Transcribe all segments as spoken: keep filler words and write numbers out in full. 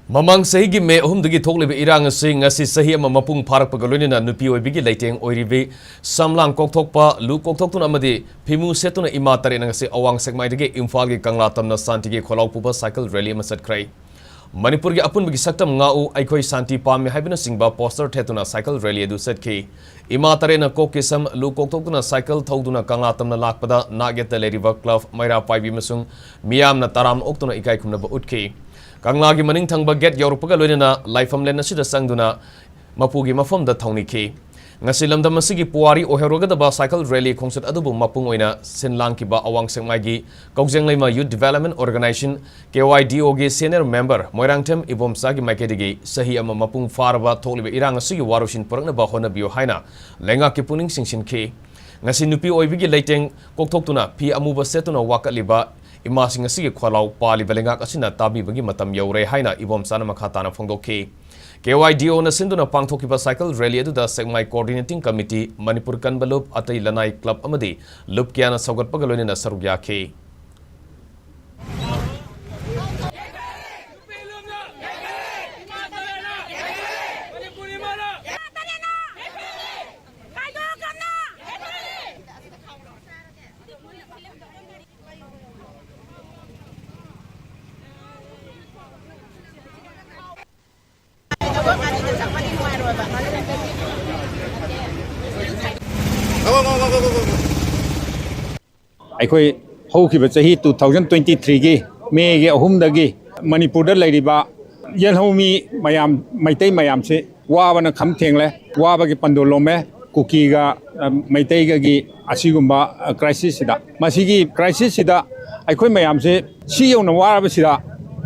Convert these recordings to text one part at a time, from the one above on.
ꯃꯃꯥꯡ ꯆꯍꯤꯒꯤ ꯃꯦ ꯑꯍꯨꯝꯗꯒꯤ ꯊꯣꯛꯂꯤꯕ ꯏꯔꯥꯡ ꯑꯁꯤ ꯉꯁꯤ ꯆꯍꯤ ꯑꯃ ꯃꯄꯨꯡ ꯐꯥꯔꯛꯄꯒ ꯂꯣꯏꯅꯅ ꯅꯨꯄꯤ ꯑꯣꯏꯕꯤꯒꯤ ꯂꯩꯇꯦꯡ ꯑꯣꯏꯔꯤꯕꯤ ꯁꯝꯂꯥꯡ ꯀꯣꯛꯊꯣꯛꯄ, ꯂꯨ ꯀꯣꯛꯊꯣꯛꯇꯨꯅ ꯑꯃꯗꯤ ꯐꯤꯃꯨ ꯁꯦꯠꯇꯨꯅ ꯏꯃꯥ ꯇꯔꯦꯠꯅ ꯉꯁꯤ ꯑꯋꯥꯡ ꯁꯦꯛꯃꯥꯏꯗꯒꯤ ꯏꯝꯐꯥꯜꯒꯤ ꯀꯪꯂꯥ ꯇꯝꯅ ꯁꯥꯟꯇꯤꯒꯤ ꯈꯣꯜꯂꯥꯎ ꯄꯨꯕ ꯁꯥꯏꯀꯜ ꯔꯦꯂꯤ ꯑꯃ ꯆꯠꯈ꯭ꯔꯦ꯫ ꯃꯅꯤꯄꯨꯔꯒꯤ ꯑꯄꯨꯟꯕꯒꯤ ꯁꯛꯇꯝ ꯉꯥꯛꯎ, ꯑꯩꯈꯣꯏ ꯁꯥꯟꯇꯤ ꯄꯥꯝꯃꯤ ꯍꯥꯏꯕꯅꯆꯤꯡꯕ ꯄꯣꯁꯇꯔ ꯊꯦꯠꯇꯨꯅ ꯁꯥꯏꯀꯜ ꯔꯦꯂꯤ ꯑꯗꯨ ꯆꯠꯈꯤ꯫ ꯏꯃꯥ ꯇꯔꯦꯠꯅ ꯀꯣꯛꯀꯤ ꯁꯝ ꯂꯨ ꯀꯣꯛꯊꯣꯛꯇꯨꯅ ꯁꯥꯏꯀꯜ ꯊꯧꯗꯨꯅ ꯀꯪꯂꯥ ꯇꯝꯅ ꯂꯥꯛꯄꯗ ꯅꯥꯛ ꯌꯦꯠꯇ ꯂꯩꯔꯤꯕ ꯀ꯭ꯂꯕ ꯃꯩꯔꯥ ꯄꯥꯏꯕꯤ ꯑꯃꯁꯨꯡ ꯃꯤꯌꯥꯝꯅ ꯇꯔꯥꯝꯅ ꯑꯣꯛꯇꯨꯅ ꯏꯀꯥꯏ ꯈꯨꯝꯅꯕ ꯎꯠꯈꯤ꯫ ꯀꯪꯂꯥꯒꯤ ꯃꯅꯤꯡ ꯊꯪꯕ ꯒꯦꯠ ꯌꯧꯔꯛꯄꯒ ꯂꯣꯏꯅꯅ ꯂꯥꯏꯐꯝꯂꯦꯟ ꯑꯁꯤꯗ ꯆꯪꯗꯨꯅ ꯃꯄꯨꯒꯤ ꯃꯐꯝꯗ ꯊꯧꯅꯤꯈꯤ꯫ ꯉꯁꯤ ꯂꯝꯗꯝ ꯑꯁꯤꯒꯤ ꯄꯨꯋꯥꯔꯤ ꯑꯣꯏꯍꯧꯔꯒꯗꯕ ꯁꯥꯏꯀꯜ ꯔꯦꯂꯤ ꯈꯣꯡꯆꯠ ꯑꯗꯨꯕꯨ ꯃꯄꯨꯡ ꯑꯣꯏꯅ ꯁꯤꯟ ꯂꯥꯡꯈꯤꯕ ꯑꯋꯥꯡ ꯁꯦꯛꯃꯥꯏꯒꯤ ꯀꯧꯖꯦꯡꯂꯩꯃ Youth Development Organization, K Y D O ꯒꯤ senior member ꯃꯣꯏꯔꯥꯡꯊꯦꯝ ꯏꯕꯣꯝꯆꯥꯒꯤ ꯃꯥꯏꯀꯩꯗꯒꯤ ꯆꯍꯤ ꯑꯃ ꯃꯄꯨꯡ ꯐꯥꯔꯕ ꯊꯣꯛꯂꯤꯕ ꯏꯔꯥꯡ ꯑꯁꯤꯒꯤ ꯋꯥꯔꯣꯏꯁꯤꯟ ꯄꯨꯔꯛꯅꯕ ꯍꯣꯠꯅꯕꯤꯌꯨ ꯍꯥꯏꯅ ꯂꯩꯉꯥꯛꯀꯤ ꯄꯨꯛꯅꯤꯡ ꯆꯤꯡꯁꯤꯟꯈꯤ꯫ ꯉꯁꯤ ꯅꯨꯄꯤ ꯑꯣꯏꯕꯤꯒꯤ ꯂꯩꯇꯦꯡ ꯀꯣꯛꯊꯣꯛꯇꯨꯅ ꯐꯤ ꯑꯃꯨꯕ ꯁꯦꯠꯇꯨꯅ ꯋꯥꯀꯠꯂꯤꯕ ꯏꯃꯥꯁꯤꯡ ꯑꯁꯤꯒꯤ ꯈꯣꯜꯂꯥꯎ ꯄꯥꯜꯂꯤꯕ ꯂꯩꯉꯥꯛ ꯑꯁꯤꯅ ꯇꯥꯕꯤꯕꯒꯤ ꯃꯇꯝ ꯌꯧꯔꯦ ꯍꯥꯏꯅ ꯏꯕꯣꯝꯆꯥꯅ ꯃꯈꯥ ꯇꯥꯅ ꯐꯣꯡꯗꯣꯛꯈꯤ꯫ K Y D O ꯅ ꯁꯤꯟꯗꯨꯅ ꯄꯥꯡꯊꯣꯛꯈꯤꯕ ꯁꯥꯏꯀꯜ ꯔꯦꯂꯤ ꯑꯗꯨꯗ ꯁꯦꯛꯃꯥꯏ Coordinating Committee, ꯃꯅꯤꯄꯨꯔ ꯀꯟꯕ ꯂꯨꯞ, ꯑꯇꯩ ꯂꯅꯥꯏ ꯀ꯭ꯂꯕ ꯑꯃꯗꯤ ꯂꯨꯞ ꯀꯌꯥꯅ ꯁꯧꯒꯠꯄꯒ ꯂꯣꯏꯅꯅ ꯁꯔꯨꯛ ꯌꯥꯈꯤ꯫ ꯑꯩꯈꯣꯏ ꯍꯧꯈꯤꯕ ꯆꯍꯤ two thousand twenty threeꯒꯤ ꯃꯦꯒꯤ ꯑꯍꯨꯝꯗꯒꯤ ꯃꯅꯤꯄꯨꯔꯗ ꯂꯩꯔꯤꯕ ꯌꯦꯜꯍꯧꯃꯤ ꯃꯌꯥꯝ, ꯃꯩꯇꯩ ꯃꯌꯥꯝꯁꯤ ꯋꯥꯕꯅ ꯈꯝ ꯊꯦꯡꯂꯦ, ꯋꯥꯕꯒꯤ ꯄꯟꯗꯣ ꯂꯣꯝꯃꯦ꯫ ꯀꯨꯀꯤꯒ, ꯑ, ꯃꯩꯇꯩꯒꯒꯤ ꯑꯁꯤꯒꯨꯝꯕ, ꯑ, crisisꯁꯤꯗ, ꯃꯁꯤꯒꯤ crisisꯁꯤꯗ ꯑꯩꯈꯣꯏ ꯃꯌꯥꯝꯁꯦ ꯁꯤ ꯌꯧꯅ ꯋꯥꯔꯕꯁꯤꯗ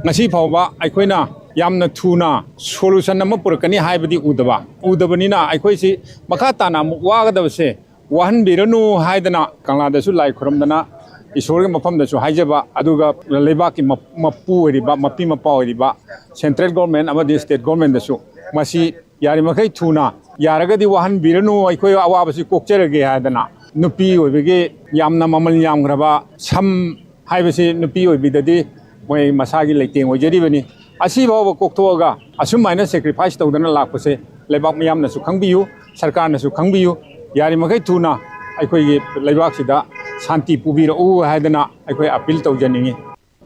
ꯉꯁꯤ ꯐꯥꯎꯕ ꯑꯩꯈꯣꯏꯅ ꯌꯥꯝꯅ ꯊꯨꯅ solution ꯑꯃ ꯄꯨꯔꯛꯀꯅꯤ ꯍꯥꯏꯕꯗꯤ ꯎꯗꯕ, ꯎꯗꯕꯅꯤꯅ ꯑꯩꯈꯣꯏꯁꯤ ꯃꯈꯥ ꯇꯥꯅ ꯑꯃꯨꯛ ꯋꯥꯒꯗꯕꯁꯦ ꯋꯥꯍꯟꯕꯤꯔꯅꯨ ꯍꯥꯏꯗꯅ ꯀꯪꯂꯥꯗꯁꯨ ꯂꯥꯏ ꯈꯨꯔꯨꯝꯗꯅ ꯏꯁꯣꯔꯒꯤ ꯃꯐꯝꯗꯁꯨ ꯍꯥꯏꯖꯕ, ꯑꯗꯨꯒ ꯂꯩꯕꯥꯛꯀꯤ ꯃꯞ-, ꯃꯄꯨ ꯑꯣꯏꯔꯤꯕ, ꯃꯄꯤ ꯃꯄꯥ ꯑꯣꯏꯔꯤꯕ central government ꯑꯃꯗꯤ state governmentꯗꯁꯨ ꯃꯁꯤ ꯌꯥꯔꯤꯃꯈꯩ ꯊꯨꯅ, ꯌꯥꯔꯒꯗꯤ ꯋꯥꯍꯟꯕꯤꯔꯅꯨ, ꯑꯩꯈꯣꯏ ꯑꯋꯥꯕꯁꯤ ꯀꯣꯛꯆꯔꯒꯦ ꯍꯥꯏꯗꯅ ꯅꯨꯄꯤ ꯑꯣꯏꯕꯒꯤ ꯌꯥꯝꯅ ꯃꯃꯜ ꯌꯥꯝꯈ꯭ꯔꯕ ꯁꯝ ꯍꯥꯏꯕꯁꯤ ꯅꯨꯄꯤ ꯑꯣꯏꯕꯤꯗꯗꯤ ꯃꯣꯏ ꯃꯁꯥꯒꯤ ꯂꯩꯇꯦꯡ ꯑꯣꯏꯖꯔꯤꯕꯅꯤ꯫ ꯑꯁꯤ ꯐꯥꯎꯕ ꯀꯣꯛꯊꯣꯛꯑꯒ ꯑꯁꯨꯃꯥꯏꯅ sacrifice ꯇꯧꯗꯅ ꯂꯥꯛꯄꯁꯦ ꯂꯩꯕꯥꯛ ꯃꯤꯌꯥꯝꯅꯁꯨ ꯈꯪꯕꯤꯌꯨ, ꯁꯔꯀꯥꯔꯅꯁꯨ ꯈꯪꯕꯤꯌꯨ꯫ ꯌꯥꯔꯤꯃꯈꯩ ꯊꯨꯅ ꯑꯩꯈꯣꯏꯒꯤ ꯂꯩꯕꯥꯛꯁꯤꯗ ꯁꯥꯟꯇꯤ ꯄꯨꯕꯤꯔꯛꯎ ꯍꯥꯏꯗꯅ ꯑꯩꯈꯣꯏ appeal ꯇꯧꯖꯅꯤꯡꯉꯤ꯫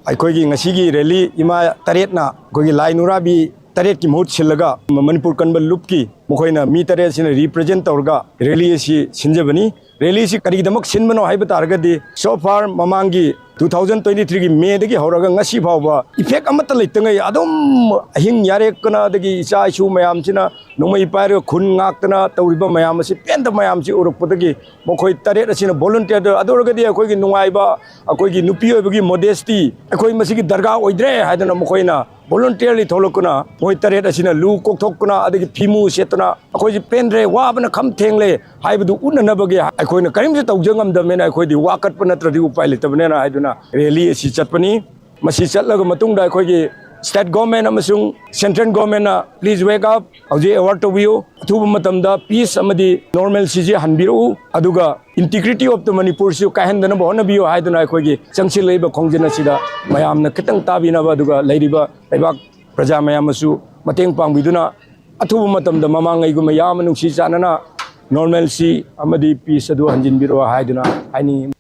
ꯑꯩꯈꯣꯏꯒꯤ ꯉꯁꯤꯒꯤ rally ꯏꯃꯥ ꯇꯔꯦꯠꯅ ꯑꯩꯈꯣꯏꯒꯤ ꯂꯥꯏ ꯅꯨꯔꯥꯕꯤ ꯇꯔꯦꯠꯀꯤ ꯃꯍꯨꯠ ꯁꯤꯜꯂꯒ ꯃꯅꯤꯄꯨꯔ ꯀꯟꯕ ꯂꯨꯞꯀꯤ ꯃꯈꯣꯏꯅ ꯃꯤ ꯇꯔꯦꯠꯁꯤꯅ represent ꯇꯧꯔꯒ rally ꯑꯁꯤ ꯁꯤꯟꯖꯕꯅꯤ꯫ Rally ꯑꯁꯤ ꯀꯔꯤꯒꯤꯗꯃꯛ ꯁꯤꯟꯕꯅꯣ ꯍꯥꯏꯕ ꯇꯥꯔꯒꯗꯤ, so far ꯃꯃꯥꯡꯒꯤ two thousand twenty three ꯒꯤ May ꯗꯒꯤ ꯍꯧꯔꯒ ꯉꯁꯤ ꯐꯥꯎꯕ effect ꯑꯃꯠꯇ ꯂꯩꯇꯉꯩ ꯑꯗꯨꯝ ꯑꯍꯤꯡ ꯌꯥꯔꯦꯛꯇꯅ, ꯑꯗꯒꯤ ꯏꯆꯥ ꯏꯁꯨ ꯃꯌꯥꯝꯁꯤꯅ ꯅꯣꯡꯃꯩ ꯄꯥꯏꯔꯒ ꯈꯨꯟ ꯉꯥꯛꯇꯅ ꯇꯧꯔꯤꯕ ꯃꯌꯥꯝ ꯑꯁꯤ, ꯄꯦꯟꯗꯕ ꯃꯌꯥꯝꯁꯤ ꯎꯔꯛꯄꯗꯒꯤ ꯃꯈꯣꯏ ꯇꯔꯦꯠ ꯑꯁꯤꯅ volunteer ꯇ, ꯑꯗꯨ ꯑꯣꯏꯔꯒꯗꯤ ꯑꯩꯈꯣꯏꯒꯤ ꯅꯨꯡꯉꯥꯏꯕ, ꯑꯩꯈꯣꯏꯒꯤ ꯅꯨꯄꯤ ꯑꯣꯏꯕꯒꯤ modesty, ꯑꯩꯈꯣꯏ ꯃꯁꯤꯒꯤ ꯗꯔꯀꯥꯔ ꯑꯣꯏꯗ꯭ꯔꯦ ꯍꯥꯏꯗꯅ ꯃꯈꯣꯏꯅ voluntarily ꯊꯣꯛꯂꯛꯇꯨꯅ, ꯃꯈꯣꯏ ꯇꯔꯦꯠ ꯑꯁꯤꯅ ꯂꯨ ꯀꯣꯛꯊꯣꯛꯇꯨꯅ, ꯑꯗꯒꯤ ꯐꯤꯃꯨ ꯁꯦꯠꯇꯨꯅ, "ꯑꯩꯈꯣꯏꯁꯤ ꯄꯦꯟꯗ꯭ꯔꯦ, ꯋꯥꯕꯅ ꯈꯝ ꯊꯦꯡꯂꯦ" ꯍꯥꯏꯕꯗꯨ ꯎꯠꯅꯅꯕꯒꯤ ꯑꯩꯈꯣꯏꯅ ꯀꯔꯤꯝꯇ ꯇꯧꯖ ꯉꯝꯗꯕꯅꯤꯅ, ꯑꯩꯈꯣꯏꯗꯤ ꯋꯥꯀꯠꯄ ꯅꯠꯇ꯭ꯔꯗꯤ ꯎꯄꯥꯏ ꯂꯩꯇꯕꯅꯤꯅ ꯍꯥꯏꯗꯨꯅ rally ꯑꯁꯤ ꯆꯠꯄꯅꯤ꯫ ꯃꯁꯤ ꯆꯠꯂꯒ ꯃꯇꯨꯡꯗ ꯑꯩꯈꯣꯏꯒꯤ state government ꯑꯃꯁꯨꯡ central government ꯅ please wake up, ꯍꯧꯖꯤꯛ aware ꯇꯧꯕꯤꯌꯨ, ꯑꯊꯨꯕ ꯃꯇꯝꯗ peace ꯑꯃꯗꯤ normalcy ꯁꯤ ꯍꯟꯕꯤꯔꯛꯎ, ꯑꯗꯨꯒ integrity of the Manipur ꯁꯤꯁꯨ ꯀꯥꯏꯍꯟꯗꯅꯕ ꯍꯣꯠꯅꯕꯤꯌꯨ ꯍꯥꯏꯗꯨꯅ ꯑꯩꯈꯣꯏꯒꯤ ꯆꯪꯁꯤꯜꯂꯛꯏꯕ ꯈꯣꯡꯖꯪ ꯑꯁꯤꯗ ꯃꯌꯥꯝꯅ ꯈꯤꯇꯪ ꯇꯥꯕꯤꯅꯕ, ꯑꯗꯨꯒ ꯂꯩꯔꯤꯕ ꯂꯩꯕꯥꯛ ꯄ꯭ꯔꯖꯥ ꯃꯌꯥꯝꯅꯁꯨ ꯃꯇꯦꯡ ꯄꯥꯡꯕꯤꯗꯨꯅ ꯑꯊꯨꯕ ꯃꯇꯝꯗ ꯃꯃꯥꯡꯉꯩꯒꯨꯝꯅ ꯌꯥꯝꯅ ꯅꯨꯡꯁꯤ ꯆꯥꯟꯅꯅ normalcy ꯑꯃꯗꯤ peace ꯑꯗꯨ ꯍꯟꯖꯤꯟꯕꯤꯔꯛꯑꯣ ꯍꯥꯏꯗꯨꯅ ꯍꯥꯏꯅꯤꯡꯏ꯫